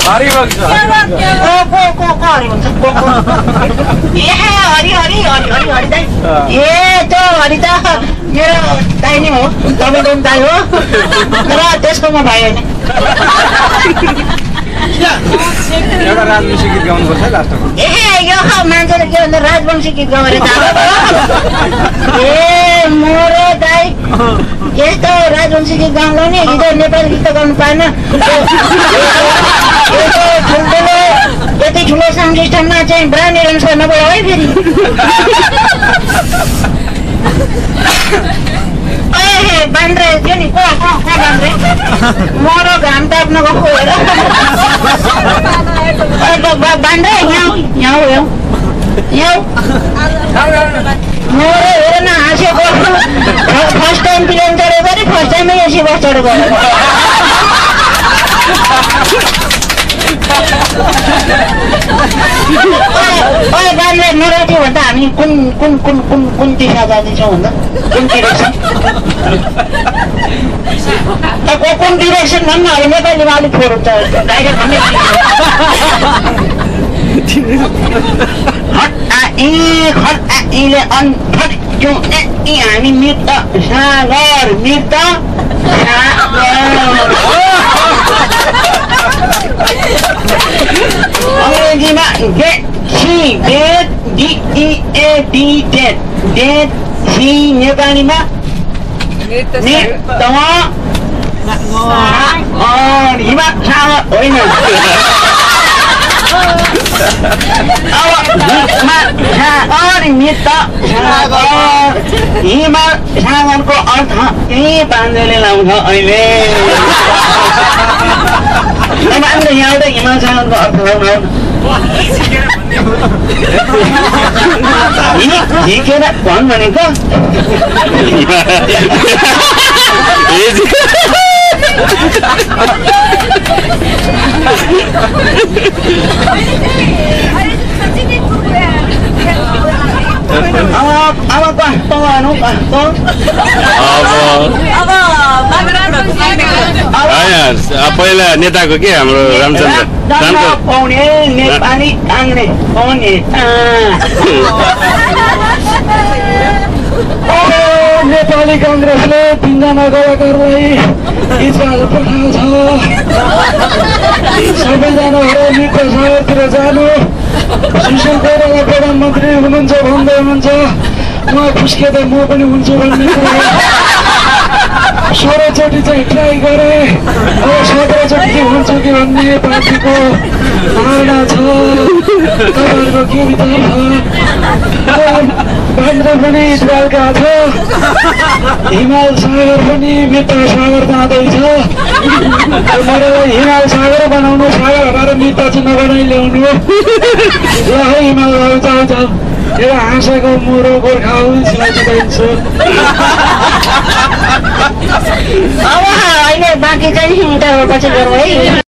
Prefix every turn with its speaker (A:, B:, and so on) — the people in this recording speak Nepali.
A: हरि भन्छ
B: को हरि भन्छ ए हरि हरि हरि हरि हरि दाइ ए त्यो हरि त मेरो दाइ नै हो तपाईँको दाइ हो तर त्यसको म भाइ होइन
A: एउटा राजवंशी गीत गाउनुपर्छ है लास्टमा
B: ए यो मान्छेले के भन्छ राजवंशी गीत गाउरे ए मोरे दाइ यस्तो राजवंशी गीत गाउँदा नि हिजो नेपाली गीत गाउनु पाएन यति ठुलो साउन्ड सिस्टममा चाहिँ ब्रान्ड एरेन्ज गर्नु पर्यो है फेरि बान्द्रे थियो नि को बान्द्रे मरो घाम ताप्न गएको बान्द्रे यहाँ हो मरो हेर न हाँसेको फर्स्ट टाइम प्लेन चढेको नि फर्स्ट टाइममै एसी बस चढेको बान्द्रे मराठी भन्दा हामी कुन दिशा जाँदैछौँ भन्दा कुन डिरेक्सन कुन डिरेक्सन भन्नु अब नेपालीमा अलिक फोहोर हुन्छ डाइरेक्ट भन्ने हामी मृत सागर अङ्ग्रेजीमा नेपालीमा हिमा सागर होइन हिमा सागरको अर्थ त्यही बान्द्रेले लाउँछ अहिले यहाँबाट हिमाल सागरको अर्थ झिकेर भन् भनेको
C: पहिला नेताको के हाम्रो रामचन्द्र
B: पाउने नेपाली काङ्ग्रेस पाउने नेपाली काङ्ग्रेसले 3 जना कलाकारलाई इच्छाहरू पठाउँछ सबैजना नृत्य सहरतिर जानु सुशील कोइराला प्रधानमन्त्री हुनुहुन्छ भन्दै हुनुहुन्छ उहाँ खुस्के त म पनि हुन्छु भन्ने 16 चोटि चाहिँ ट्राई गरे अब 17 चोटि चाहिँ हुन्छ कि भन्ने पार्टीको धारणा छ तपाईँहरूको के विचार छ बान्द्रे पनि इजरायलका छ हिमाल सागर पनि मित्र सागर जाँदैछ मलाई हिमाल सागर बनाउनु सागर हराएर मित्र चाहिँ नबनाइ ल्याउनु ल है हिमाल जाऊ जाऊ यो हाँसेको मोरो गोर्खा जिताइदिन्छु अब अहिले बाँकी चाहिँ पछि गरौँ है।